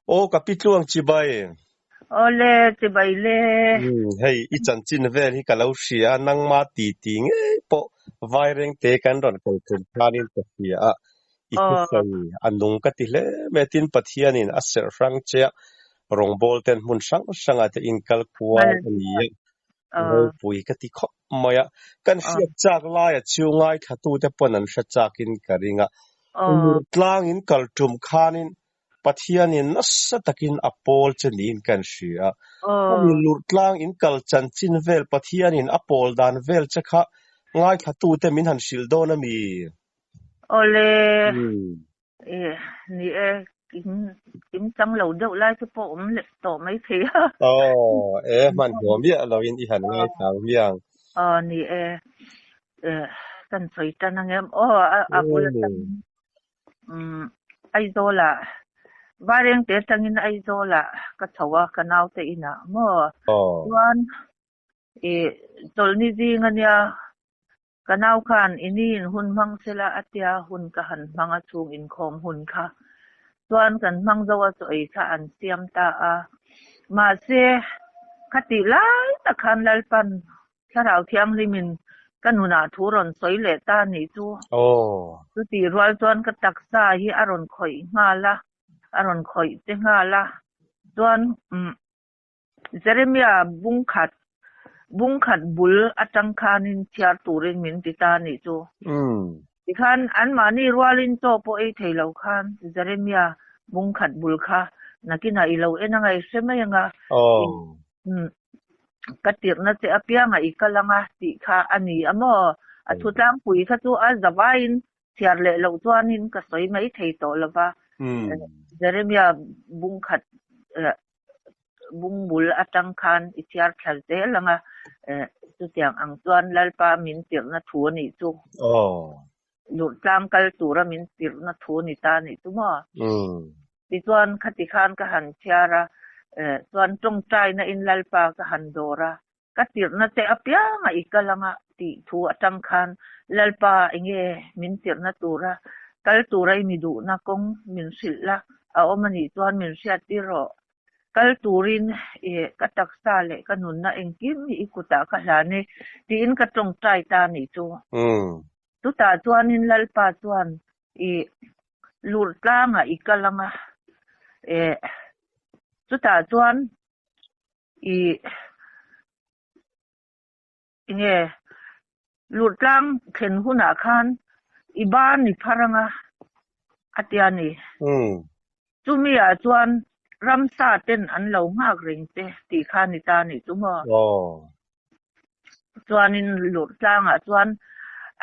Aw ka pi tluang chibai. Awle chibai le. Umm hei i chanchin vel hi ka lo hria a, nangma ti ti ngei pawh Vairengte kan rawn kal tum khanin ka hria a, i thusawi a nung ka ti hle mai a, tin Pathianin a serh hrang che a, rawngbawl ten hmun hrang hrangah te inkal kual a ni a, ropui ka ti khawp mai a, kan hriat chak laia chu ngaithlatute pawn an hre chakin ka ring a, Lurtlang in kal tum khanin Pathianin nasa takin a pawl che niin kan hria. Khami lurhtlang in kal chanchin vel Pathianin a pawl dan vel che kha ngaithlatute min han hrilh dawn a mi? Awle, ni e, kim chang lo deuh lai chu pawh awm leh tawh mai thei a. Aw, e, hmanhmawh miah loin i han ngaithla ang hmiang. Aw, ni e, kan sawi tan ang em? Aw, a bul atang. Umm Aizawlah Vairengte atangin Aizawlah ka chho a ka naute inah maw chuan ih chawlhni zing ania ka nau khan i ni in hun hmang sela a tia hun ka han hmang a chhung inkhawm hun kha chuan kan hmang zo a chaw ei kha an siam ta a mahse khatih lai tak khan Lalpan Thlarau Thianghlimin ka nunah thu rawn sawi leh ta nih chu. Chutih rual chuan ka taksa hi a rawn khawih nghal a, a rawn khawih che nghal a. Chuan umm Jeremiah bungkhat, bungkhat bul atang khanin chhiar turin min ti ta nih chu. Tikhan anmahni rualin chaw pawh ei thei lo khan Jeremiah bungkhat bul kha nakinah i lo en anga i hre mai anga. Umm ka tirhna che apianga i kal anga tih kha a ni a maw? A thu tlangpui kha chu a zavaiin chhiar leh loh chuanin ka sawi mai thei tawh lo va. Jeremiah bungkhat bungbul atang khan i chhiar thla zel anga chutiang ang chuan Lalpa min tirhna thu a nih chu. Lurhtlang kal tura min tirhna thu a ni ta a nih chu maw? Tichuan khati khan ka han chhiar a, chuan tawngtaina in Lalpa ka han dawr a, ka tirhna che apianga i kal anga tih thu atang khan Lalpa enge min tirhna tura kal tura i mi duhna kawng min hrilh la, a awm a nih chuan min hriat tir rawh. Kal turin i ka taksa leh ka nunna engkim hi i kutah ka hlan e tiin ka tawngtai ta a nih chu. Chutah chuanin Lalpa chuan i lurh tlangah i kal ang a, eh chutah chuan i enge lurh tlang thlen hunah khan i ban i phar ang a, a ti a ni. Chumi ah chuan ramsa ten an lo nghak reng che tih kha ni ta a nih chu maw? Chuanin lurh tlangah chuan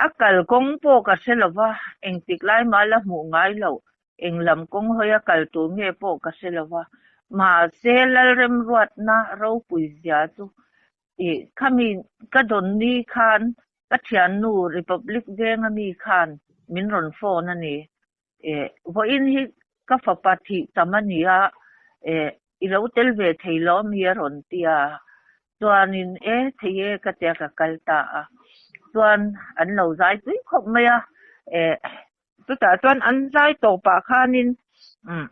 a kal kawng pawh ka hre lo va, engtik lai mah la hmuh ngai loh, eng lam kawng hawia kal tur nge pawh ka hre lo va. Mahse, Lalremruatna ropui zia chu ih khami ka dawn ni khan ka thiannu Republic Venga mi khan min rawn phone a ni. Eh, vawiin hi ka fapa thih tam a ni a, eh, i lo tel ve thei lo mi a rawn ti a, chuanin e, thei e ka tia ka kal ta a, chuan an lo zai tui khawp mai a, eh, chutah chuan an zai tawpah khanin, umm,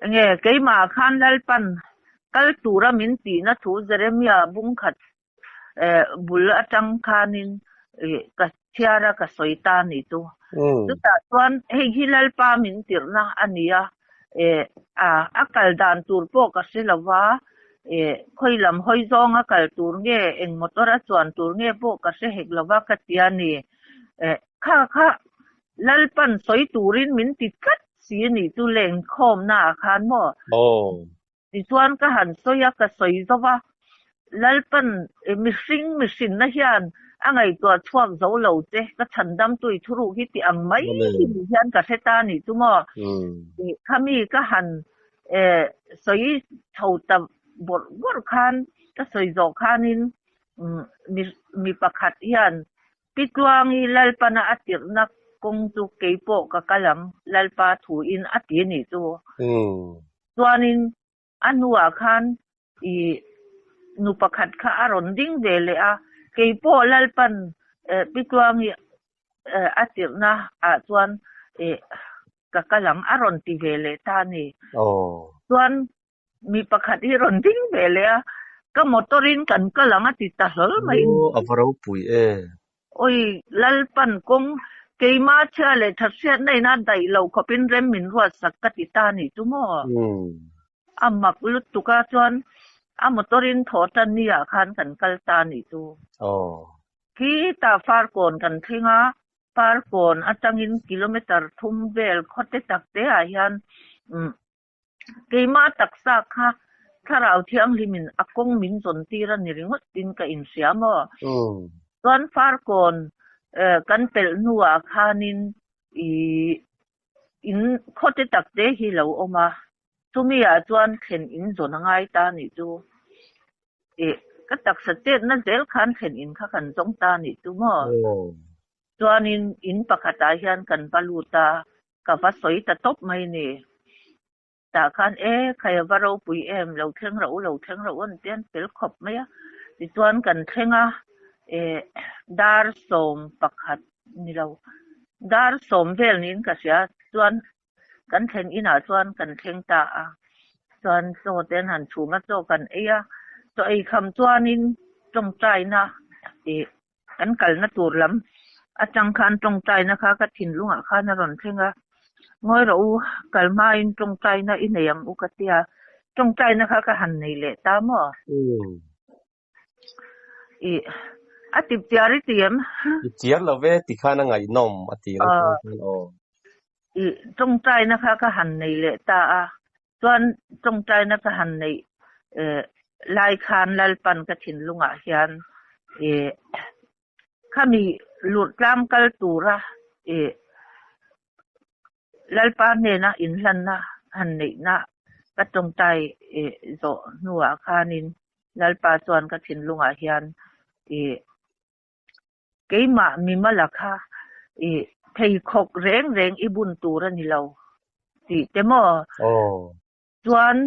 enge keimah khan Lalpan kal tura min tihna thu Jeremiah bungkhat bul atang khanin ka chhiar a ka sawi ta a nih chu. Chutah chuan hei hi Lalpa min tirhna a ni a, a kal dan tur pawh ka hre lo va, khawi lam hawi zawnga kal tur nge, eng motor a chuan tur nge pawh ka hre hek lo va ka ti a ni. Kha kha Lalpan sawi turin min ti tlat si a nih chu lengkhawmna ah khan maw? Tichuan ka han sawi a, ka sawi zo va, Lalpan mihring mihrinna hian a ngaihtuah chhuak zo lo che, ka chhandamtu i thuruk hi ti ang mai hi ni hian ka hre ta a nih chu maw? Khami ka han sawi chho ta bawrh bawrh khan, ka sawi zawh khanin mi pakhat hian Pi Tluangi Lalpana a tirhna kawng chu kei pawh ka kal ang, Lalpa thuin a ti a nih chu. Chuanin a hnuah khan i nu pakhat kha a rawn ding ve leh a, kei pawh Lalpan Pi Tluangi a tirhna ah chuan i. ka kal ang a rawn ti ve leh ta a ni. Chuan mi pakhat hi rawn ding ve leh a, ka motor in kan kal ang a ti ta hlawl mai. Aw, a va ropui e. Awi, Lalpan kawng keima chhia leh that hriatna ina daih lo khawpin rem min ruatsak ka ti ta a nih chu maw? A mak lutuk a, chuan a motor in thawh tan ni ah khan kan kal ta a nih chu. Khitah Farkawn kan thleng a, Farkawn atangin kilometre thum vel khawte tak te ah hian keimah taksa kha Thlarau Thianghlimin a kawng min zawn tir a ni ringawt tin ka inhria maw? Chuan Farkawn kan pelh hnuah khanin ih in khawte tak te hi lo awm a, chumi ah chuan thlen in zawn a ngai ta nih chu. Ih ka taksa chetna zel khan thlen in kha kan zawng ta nih chu maw? Chuanin in pakhatah hian kan va lut a, ka va sawi ta tawp mai ni. Tah khan e, khai a va ropui em, lo thleng rawh u, lo thleng rawh u an ti a, an fel khawp mai a. Tichuan kan thleng a, e dar 11 ni lo, dar 10 vel niin ka hria, chuan kan thlen inah chuan kan thleng ta a. Chuan chaw te an han chhum a, chaw kan ei a, chaw ei kham chuanin tawngtaina ih Kan kalna tur lam atang khan tawngtaina kha ka thinlungah khan a rawn thleng a, Ngawi rawh u, kal hmain tawngtaina i nei ang u ka ti a, tawngtaina kha ka han nei leh ta maw? Ih, a tip chiar i ti em? I chiar lo ve ti khan a ngaihnawm a ti reng khan aw. Ih, tawngtaina kha ka han nei leh ta a, Chuan tawngtaina ka han neih lai khan Lalpan ka thinlungah hian khami lurh tlang kal tura Lalpa hnena inhlanna han neihna ka tawngtai zawh hnuah khanin Lalpa chuan ka thinlungah hian Keimah mimala kha i pheikhawk reng reng i bun tur a ni lo tih te maw? Chuan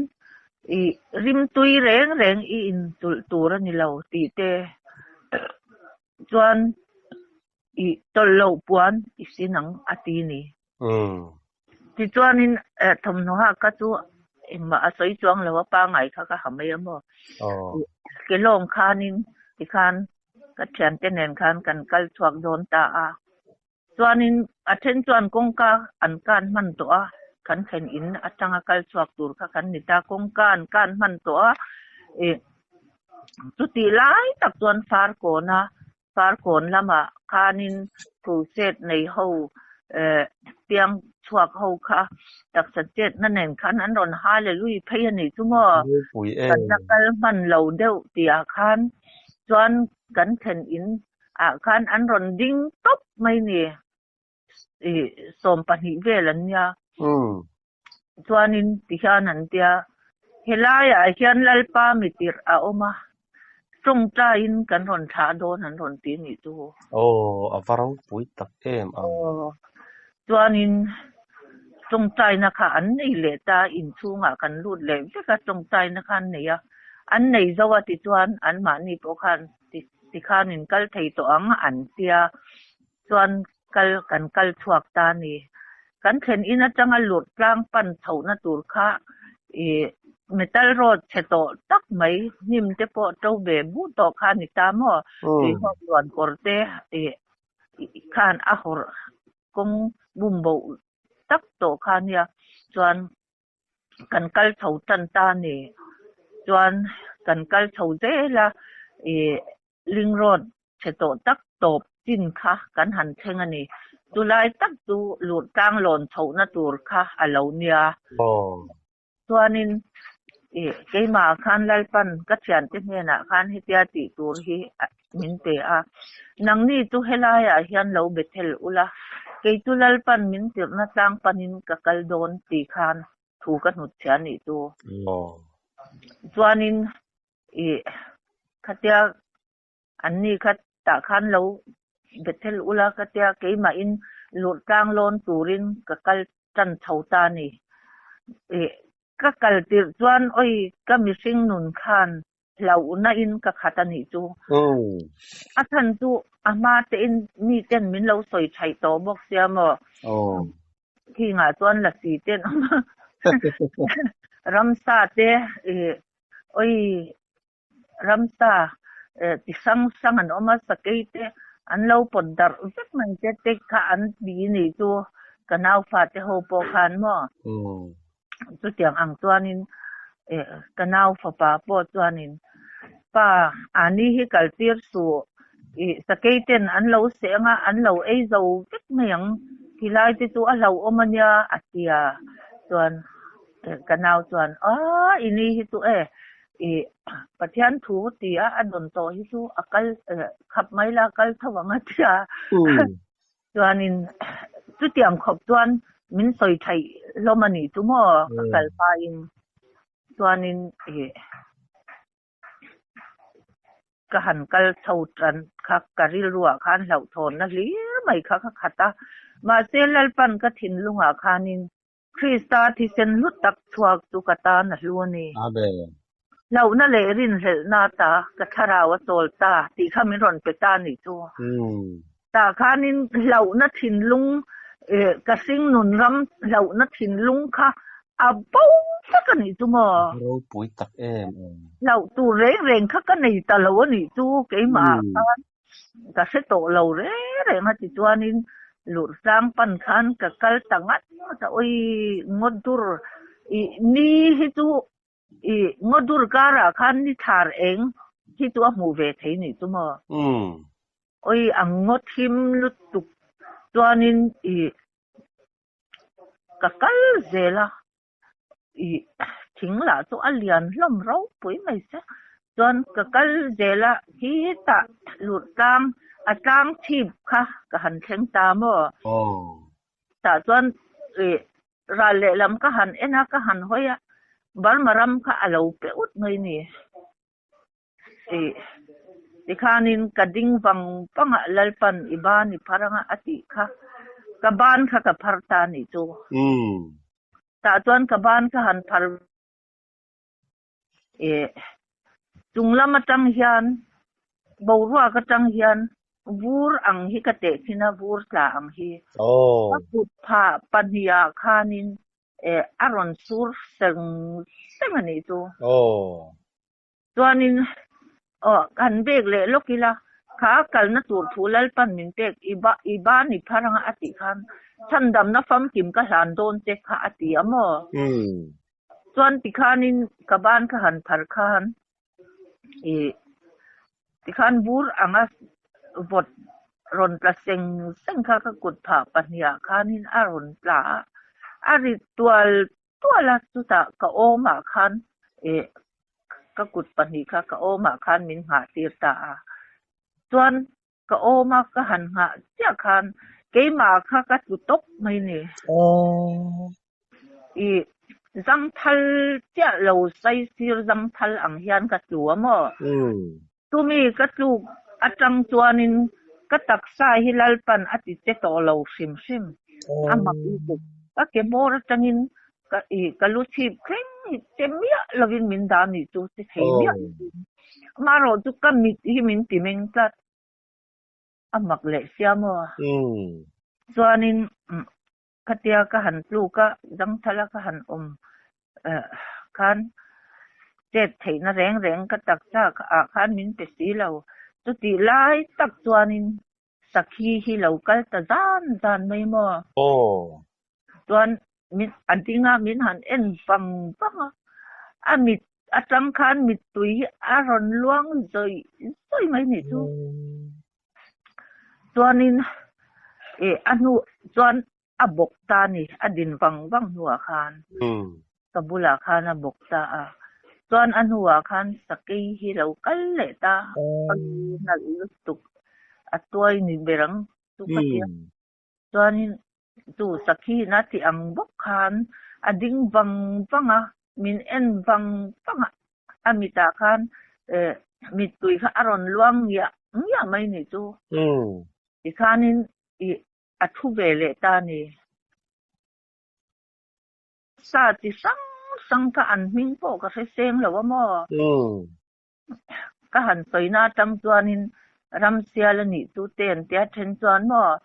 i rimtui reng reng i intulh tur a ni lo tih te, chuan i tawlh loh puan i sin ang a ti ni. Tichuanin thawmhnaw hak kha chu engmah a sawi chuang lo a, pangngai kha ka ha mai a maw. Ke lawng khanin tikhan ka thiante nen khan kan kal chhuak dawn ta a. Chuanin a then chuan kawngka an kan hman tawh a, kan thlen in atanga kal chhuak tur kha kan ni ta, kawngka an kan hman tawh a. Chutih lai tak chuan Farkawna Farkawn lamah khanin crusade nei ho piang chhuak ho kha taksa chetna nen khan an rawn hallelujah phei a nih chu maw? Kan la kal hman lo deuh tihah khan chuan kan thlen in ah khan an rawn ding tawp mai ni. 20 vel an nia. Chuanin tihian an tia, Helaiah hian Lalpa mitirh a awm a, tawngtaiin kan rawn thlah dawn an rawn ti nih chu. Aw, a va ropui tak em ang. Aw, chuanin tawngtaina kha an nei leh ta, inchhungah kan lut leh vek a, tawngtaina kha an nei a, an nei zo a tichuan anmahni pawh khan tikhan in kal thei tawh ang an tia. Chuan kal kan kal chhuak ta a ni. Kan thlen in atanga lurh tlang pan chhohna tur kha ih metal road chhe tawh tak mai hnim te pawh to ve buh tawh kha a ni ta maw? Tuihawk luan kawr te ih khan a hawrh kawng bum boh tak tawh kha a nia. Chuan kan kal chho tan ta a ni. Chuan kan kal chho zel a ih Ling Road chhe tawh tak tawp chin kha kan han thleng a ni. Chulai tak chu lurh tlang lawn chhohna tur kha a lo nia. Chuanin ih keimah khan Lalpan ka thiante hnenah khan hetia tih tur hi min pe a. Nangni chu helaiah hian lo Bethel ula, kei chu Lalpan min tirhna tlang panin ka kal dawn ti khan thu ka hnutchhia nih chu. Chuanin Ih, khatia anni kha tah khan lo Bethel ula khatia keimahin lurh tlang lawn turin ka kal tan chho ta a ni. Ih, ka kal tirh chuan awi ka mihring nun khan hlauhna in ka khat a nih chu. A chhan chu a hma tein miten min lo sawi thaih tawh bawk sia maw? Khingah chuan lasi te an awm a, ramsa te ih awi ramsa ti hrang hrang an awm a, sakei te an lo pawt darh vek mai te te kha an ti nih chu ka naufa te ho pawh khan maw. Chutiang ang chuanin ka nau fapa pawh chuanin pa ani hi kal tir suh ih sakei ten an lo seh anga an lo ei zo vek mai ang tilai te chu a hlauhawm ania a ti a chuan ka nau chuan aaa i ni hi chu e ih Pathian thu ti a a dawn tawh hi chu a kal khap mai la kal tho ang a ti a. Chuanin chutiang khawp chuan min sawi thaih hlawm a nih chu maw ka kal pahin chuanin ih ka han kal chho tan kha ka rilruah khan hlauhthawnna hlir mai kha ka khat a. Mahse Lalpan ka thinlungah khanin Krista thisen hlu tak chhuak chu ka tan a hlu a ni. Amen. Hlauhna leh rinhlelhna ta ka thlarau a chawl ta tih kha min rawn pe ta nih chu. Tah khanin hlauhna thinlung ka hringnun ram hlauhna thinlung kha a bo vek a nih chu maw? A ropui tak em em. Hlauh tur reng reng kha ka nei ta lo a nih chu keimah khan ka hre tawh lo reng reng a tichuanin Lurhtlang pan khan ka kal ta ngat ngat a, awi ngaw dur ih ni hi chu ih ngaw dur karah khan ni thlar eng hi chu a hmuh ve thei nih chu maw? Awi a ngaw thim lutuk chuanin ih ka kal zel a. Ih thing lah chu a lian hlawm ropui mai se chuan ka kal zel a khitah lut tlang a tlang chhip kha ka han thleng ta maw tah chuan ih ral lehlam ka han en a ka han hawi a Burma ram kha a lo pe ut mai ni ih tikhanin ka ding vang vang a Lalpan i ban i phar anga a tih kha ka ban kha ka phar ta nih chu. Tah chuan ka ban ka han phar ih chung lam atang hian boruak atang hian vur ang hi ka teh thin a vur tla ang hi ka kut phah pahnih ah khanin eh a rawn sur seng seng a nih chu. Chuanin aw kan bek leh lawk ila kha kalna tur thu Lalpan min pek i ba i ban i phar anga a tih khan chhandamna famkim ka hlan dawn che kha a ti a maw? Chuan tikhanin ka ban ka han phar khan i tikhan bur anga vawt rawn tla seng seng kha ka kut phah pahniha khanin a rawn tla a, a ri tual tual a, chutah ka awmah khan ih ka kut pahnih kha ka awmah khan min nghah tir ta a, chuan ka awma ka han nghah chiah khan keimah kha ka tlu tawp mai ni. Ih zangthal chiah lo saisir zangthal ang hian ka tlu a maw? Chumi ka tluk atang chuanin ka taksa hi Lalpan a ti che tawh lo hrim hrim. A mak lutuk. Ka ke hmawr atangin ka ih ka lu chhip thleng hi che miah lovin min dah nih chu che thei miah lovin. Amaherawh chu ka mit hi min ti meng tlat. A mak leh sia maw? Chuanin Khatia ka han tluk a, zangthala ka han awm khan chet theihna reng reng ka taksa ah khan min pe si lo. Chutih lai tak chuanin sakhi hi lo kal ta zan zan mai maw? Chuan min a ding a, min han en vang vang a, a mit atang khan mittui hi a rawn luang zawih zawih mai nih chu. Chuanin ih a hnu chuan a bawk ta a ni, a din vang vang hnuah khan ka bulah khan a bawk ta a. Chuan a hnuah khan sakei hi lo kal leh ta, a nalh lutuk a tuai ni ber ang chu ka tia. Chuanin chu sakhi in a tih ang bawk khan a ding vang vang a, min en vang vang a, a mitah khan eh mittui kha a rawn luang ngiah ngiah mai nih chu. Tikhanin ih a thu ve leh ta a ni. Sa chi hrang hrang kha an hming pawh ka hre seng lo a maw? Ka han sawina atang chuanin. Ramsial a nih chu te an tia then chuan maw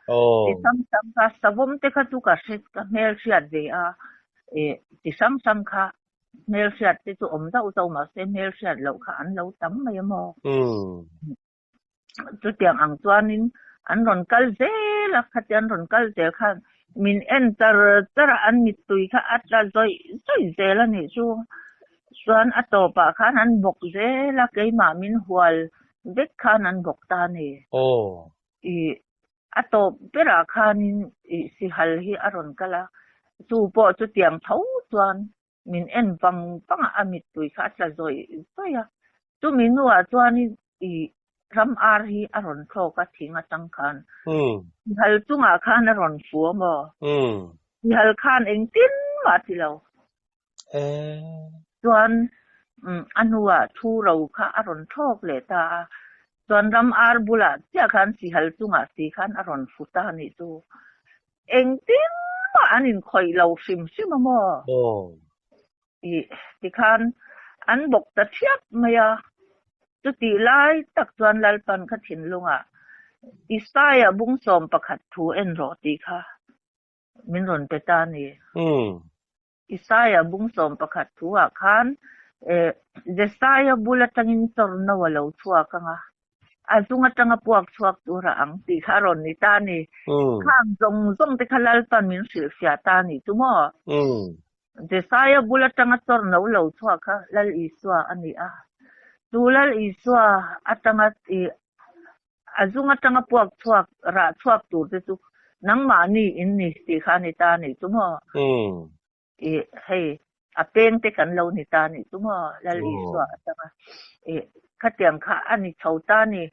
ti hrang hrang kha savawm te kha chu ka hre ka hmelhriat ve a ih ti hrang hrang kha hmelhriat te chu awm zauh zauh mahse hmelhriat loh kha an lo tam mai a maw. Chutiang ang chuanin an rawn kal zel a, khatia an rawn kal zel khan min en char char a, an mittui kha a tla zawih zawih zel a nih chu. Chuan a tawpah khan an bawk zel a, keimah min hual vek khan an bawk ta a ni. Ih, a tawp berah khanin ih sihal hi a rawn kal a, chu pawh chutiang tho chuan min en vang vang a, a mittui kha a tla zawih zawih a. Chumi hnuah chuanin ih ram ar hi a rawn thlawk a thing atang khan. Sihal chungah khan a rawn fu a maw? Sihal khan engtin mah a ti lo. Chuan a hnuah thu ro kha a rawn thlawk leh ta a. Chuan ram ar bulah chiah khan sihal chungah si khan a rawn fu ta a nih chu. Engtin mah an inkhawih lo hrim hrim a maw? Tih tikhan an bawk ta thiap mai a. Chutih lai tak chuan Lalpan kha thinlungah Isaiah bung 11 thu en rawh tih kha min rawn pe ta a ni. Isaiah bung 11 thuah khan Jesaia bul atangin chawrno a lo chhuak ang a, a zung atanga puak chhuak tur a ang tih kha a rawn ni ta a ni. Khang zawng zawng te kha Lalpan min hrilhfiah ta a nih chu maw? Jesaia bul atanga chawrno lo chhuak kha Lal Isua a ni a. Chu Lal Isua atanga A zung atanga puak chhuak, rah chhuak tur te chu nangmahni in ni tih kha a ni ta a nih chu maw? Ih, hei, a peng te kan lo ni ta a nih chu maw? Lal Isua atanga ih, khatiang kha a ni chho ta a ni,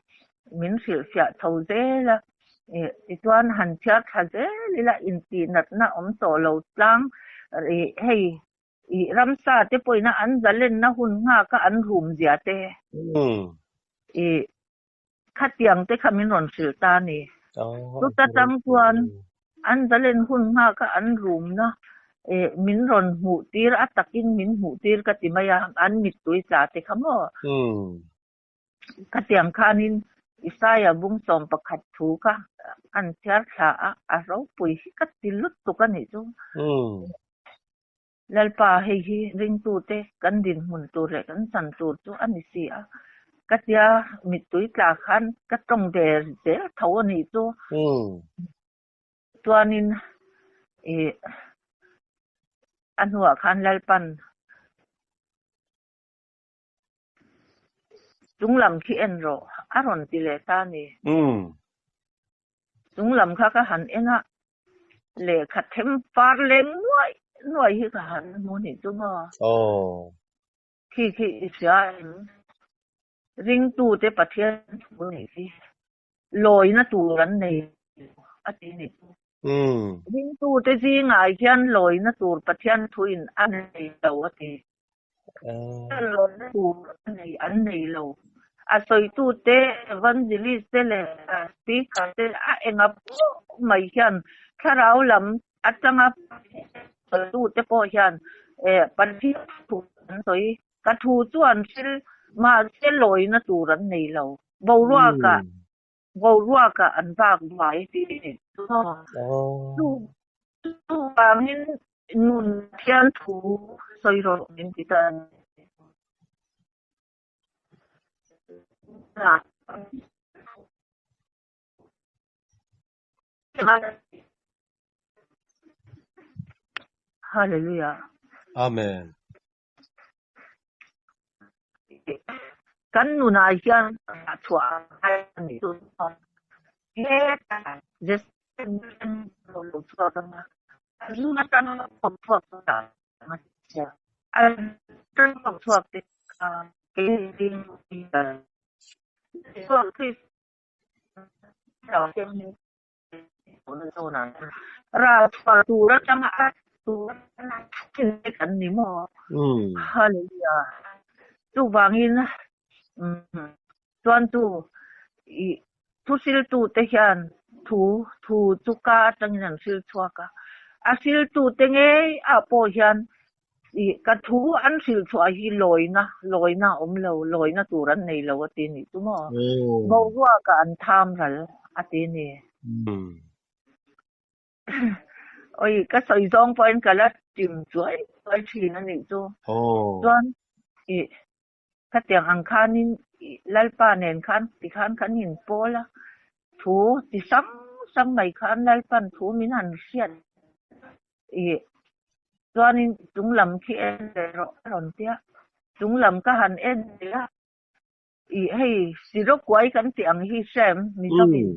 min hrilhfiah chho zel a. Ih, tichuan han chhiar thla zel ila intihnatna awm tawh lo tlang, ih, hei, Ih, ramsa te pawhina an zalenna hun nghak a an rum zia te. Ih, khatiang te kha min rawn hrilh ta a ni. Chuta tang chuan an zalen hun nghak a an rumna ih min rawn hmuh tir a takin min hmuh tir ka ti mai a, an mittui tla te kha maw? Khatiang khanin Isaiah bung 11 thu kha an chhiar thla a, a ropui hi ka ti lutuk a nih chu. Lalpa, hei hi ringtute kan dinhmun tur leh kan chan tur chu a ni si a, ka tia mittui tla khan ka tawng ve zel tho a nih chu. Chuanin ih a hnuah khan Lalpan Chung lam khi en rawh, a rawn ti leh ta a ni. Chung lam kha ka han en a, lehkha them far leng nuaih nuaih hi ka han hmu nih chu maw? Khi khi i hria em? Ringtute Pathian thu nih hi lawina tur an nei lo a ti nih chu. Ringtute zingah hian lawina tur Pathian thuin a nei lo a ti. Lawina tur a nei an nei lo. A sawitute, evangelist te leh speaker te a enga pawh mai hian thlarau lam atanga sawitute pawh hian Pathian thu an sawi. Ka thu chu an hril, mahse lawina tur an nei lo. Boruakah boruakah an vak vai tih a ni chu. Chuvangin nun Pathian thu sawi rawh min ti ta a ni. Hallelujah. Amen. Kan nunah hian rah chhuah a ngai a nih chu lo chhuak ang a, a zung atanga thawk chhuak a thawk chhuak te kha Rah chhuah tur atanga a tur kan ni maw? Hallelujah. Chuvangin chuan chu ih thu hriltu te hian thu thu chu ka atangin an hril chhuak a, a hriltu te ngei ah pawh hian. I ka thu an hrilh chhuah hi lawina, lawina a awm lo, lawina tur an nei lo a ti nih chu maw? Boruakah an tham ral a ti ni. Oi, ka sawi zawng pawhin ka la tim chuai chuai thin a nih chu. Chuan i khatiang ang khanin i Lalpa nen khan tikhan kan inpawl a, thu ti hrang hrang mai khan Lalpan thu min han hriat i chuanin chunglam khi en leh rawh a rawn tia, chunglam ka han en leh a, i hei Sirokuai kan tih ang hi hre em Mizovin?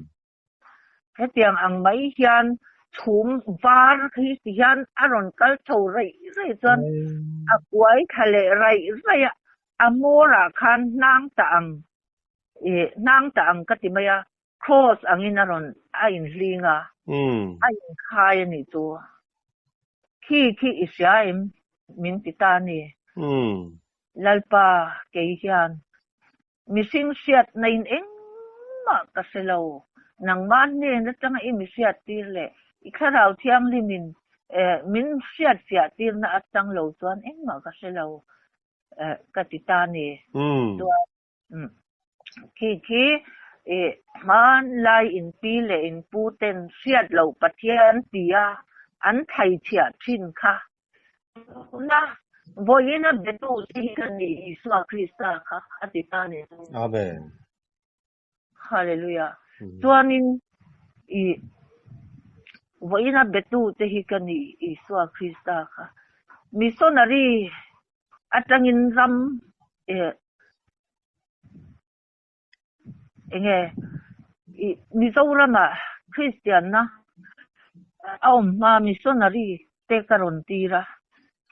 Hetiang ang mai hian chhum var hi ti hian a rawn kal chho raih raih chuan a kuai thla leh raih raih a, a hmawrah khan hnang ta ang ih hnang ta ang ka ti mai a, cross angin a rawn a inhling a, a inkhai a nih chu. Khi khi i hria em? Min ti ta a ni. Lalpa kei hian Mihring hriatna in engmah ka hre lo. Nangmah hnen atanga i mi hriat tir leh i thlarau thianghlim in min hriat fiah tirna atang lo chuan engmah ka hre lo ka ti ta ni. Chuan khi khi hmanlai in pi leh in pu ten hriat loh Pathian tia an thaichhiah thin kha Tuna vawiin a betu che hi ka ni Isua Krista kha a ti ta ni. Amen. Hallelujah. Chuanin i vawiin a betu che hi ka ni Isua Krista kha. Missionary atangin ram eh Enge i Mizoramah Kristianna a awm hma missionary te ka rawn tir a,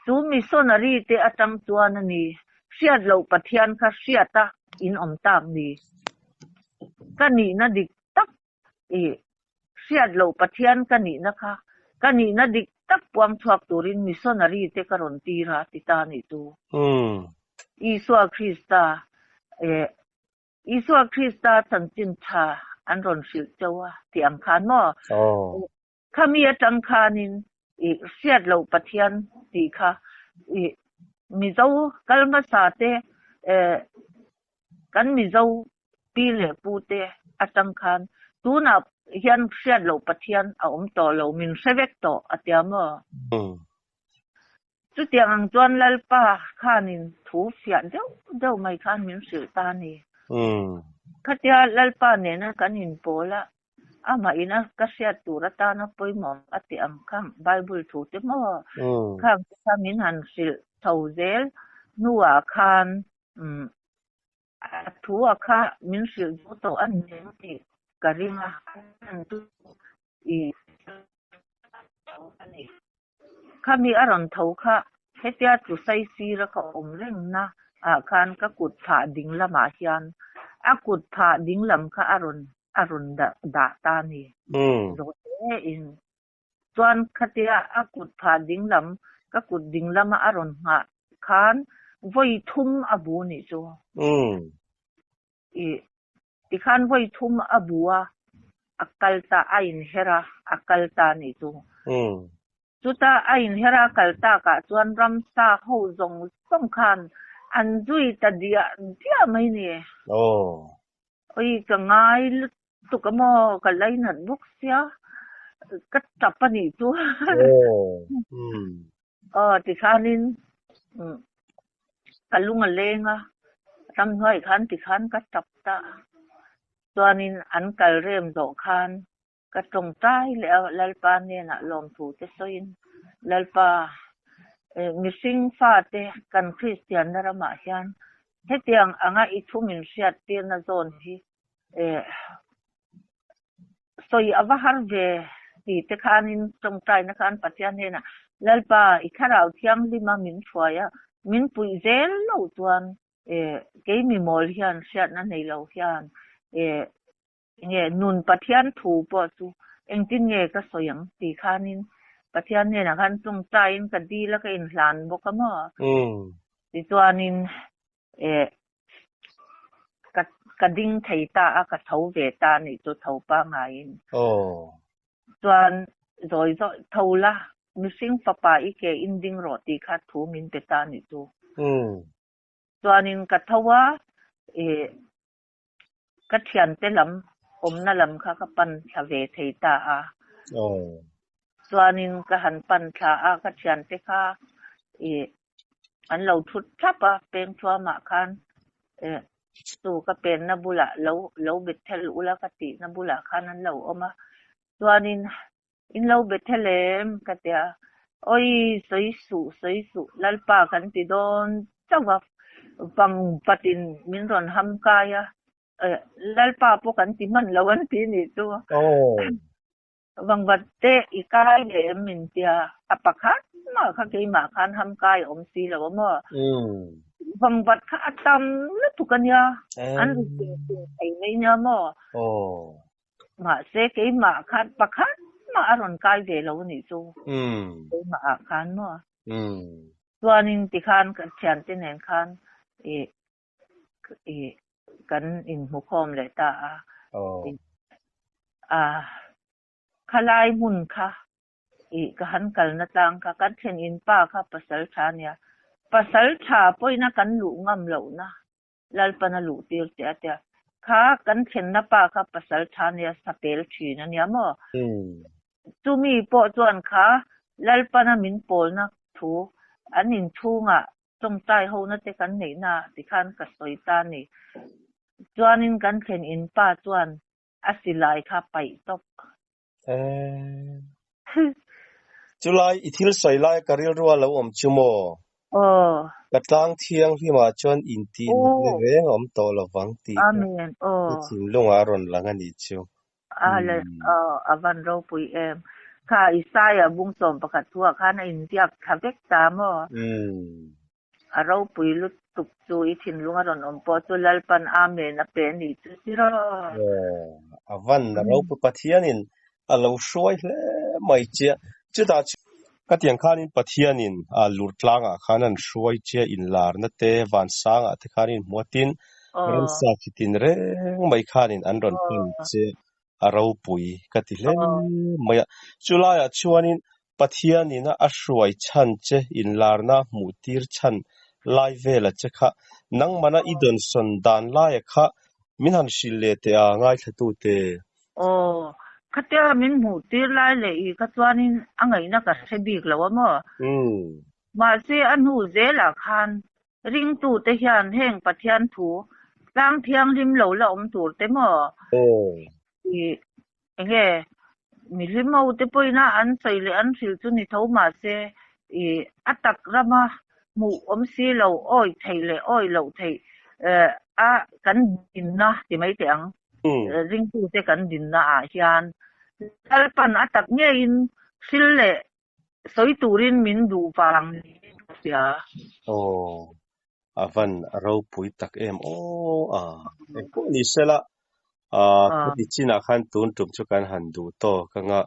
chu missionary te atang chuan a ni hriat loh Pathian kha hriat a in awm tak ni. Ka nihna dik tak i hriat loh Pathian ka nihna kha ka nihna dik tak puang chhuak turin missionary te ka rawn tir a ti ta nih chu. Isua Krista eh Isua Krista chanchin tha an rawn hrilh chauh a tih ang khan maw? Khami atang khanin i hriat loh Pathian tih kha i Mizo kal hmasa te eh kan Mizo pi leh pu te atang khan tunah hian hriat loh Pathian a awm tawh lo min hre vek tawh a tia maw? Chutiang ang chuan Lalpa khanin thu fiah deuh deuh mai khan min hrilh ta a ni. Khatia Lalpa nena kan inpawl a, amah ina ka hriat tur atana pawimawh a ti ang khang Bible thu te maw khang te kha min han hrilh chho zel hnuah khan a thu a kha min hrilh duh tawh a ni em tih ka ring a, i a ni. Khami a rawn tho kha hetia tlusai sira ka awm reng na ah khan ka kut phah ding lamah hian a kut phah ding lam kha a rawn a rawn dah ta a ni. Zawh hle in chuan khatia a kut phah ding lam ka kut ding lama a rawn nghah khan vawi thum a bu nih chu. I tikhan vawi thum a bu a, a kal ta, a inher a, a kal ta a nih chu. Chuta a inher a kal takah chuan ramsa ho zawng zawng khan an zui ta diah diah mai ni. Oi ka ngai lutuk a maw, ka lainat bawk sia, ka tap a nih chu. Aw tikhanin ka lung a leng a, ramhnuai khan tikhan ka tap ta a, chuanin an kal rem zawh khan ka tawngtai leh a, Lalpa hnenah lawmthu te sawiin, Lalpa, mihring fate kan Kristianna ramah hian hetiang anga i thu min hriattirna zawn hi Sawi a va har ve ti te khanin tawngtaina khan Pathian hnenah, Lalpa, i thlarau thianghlima min hruai a, min puih zel lo chuan kei mi mawl hian hriatna nei lo hian enge nun Pathian thu pawh chu engtin nge ka sawi ang ti khanin Pathian hnenah khan tawngtaiin ka dil a ka inhlan bawk a maw? Tichuanin Ka ka ding thei ta a, ka tho ve ta a nih chu tho pangaiin. Chuan zawi zawi tho la. Mihring fapa i ke in ding rawh tih kha thu min pe ta nih chu. Chuanin ka tho a, ih ka thiante lam awmna lam kha ka pan thla ve thei ta a. Chuanin ka han pan thla a, ka thiante kha ih an lo thut thlap a, pengthuamah khan ih chu ka penna bulah lo lo Bethel ula ka tihna bulah khan an lo awm a. Chuanin In lo be the lem ka ti a, Awi sawi suh, sawi suh, Lalpa kan ti dawn chauh a, vang patin min rawn ham kai a, Lalpa pawh kan ti hman lo an ti nih chu. Vangvat te i kai leh em min ti a, a pakhat mah kha keimah khan ham kai a awm si lo a maw? Vangvat kha a tam lutuk a nia, an ri sing sing thei mai nia maw? Mahse, keimah khan pakhat mah a rawn kai ve lo a nih chu. Keimah ah khan maw? Chuanin tikhan ka thiante nen khan ih ih kan inhmukhawm leh ta a. A khalai hmun kha ih ka han kalna tlang kha kan thlenin pa kha pasal tha a nia. Pasal tha pawhin a kan luh ngam lohna Lalpan a luh tir che a tia. Kha kan thlenna pa kha pasal tha nia sa pel thin a nia maw? Chumi pawh chuan kha Lalpana min pawlna thu an inchhungah tawngtai hona te kan neihna ah tikhan ka sawi ta a ni. Chuanin kan thlen in pa chuan a silai kha paih tawp. Chulai i thil sawi lai ka rilrua lo awm chu maw? Aw. Ka tlang thianghlimah chuan intih natna reng a awm tawh lovang tih kha ka thinlungah a rawn lang a nih chu. A van ropui em. Kha Isaiah bung 11 thuah khan a inziak thla vek ta maw? A ropui lutuk chu i thinlung a rawn awm pawh chu Lalpan Amen a pe anih chu si rawh. Aw, a van a ropui Pathianin a lo hruai hle mai che a. Chutah chu ka tiang khanin Pathianin a lur tlangah khan an hruai che a, inlarna te, vansangah te khanin hmuatin ramsa chitin reng mai khanin an rawn pan che a ropui ka ti hle mai a. Chulaiah chuanin Pathianin a hruai chhan che inlarna hmuh tir chhan lai vela che kha nangmana i dawnsawn dan laia kha min han hrilh leh teh a ngaithlatute. Aw, khatia min hmuh tir lai leh i kha chuanin a ngaihna ka hre bik lo a maw? Mahse a hnu zelah khan ringtute hian heng Pathian thu tlang thianghlim lo la awm tur te maw? I Enge mihlim ho te pawhin a an sawi leh an hrilh chu ni tho mahse i a tak rama hmuh awm si lo awi theih leh awi loh theih a kan dinna ti mai teh ang. Ringtute kan dinna ah hian Lalpan a tak ngeiin hril leh sawi turin min duh vang niin ka hria. Aw, a van ropui tak em aw a, engpawh ni sela, a khati chinah khan tun tum chu kan han duh tawk ang a.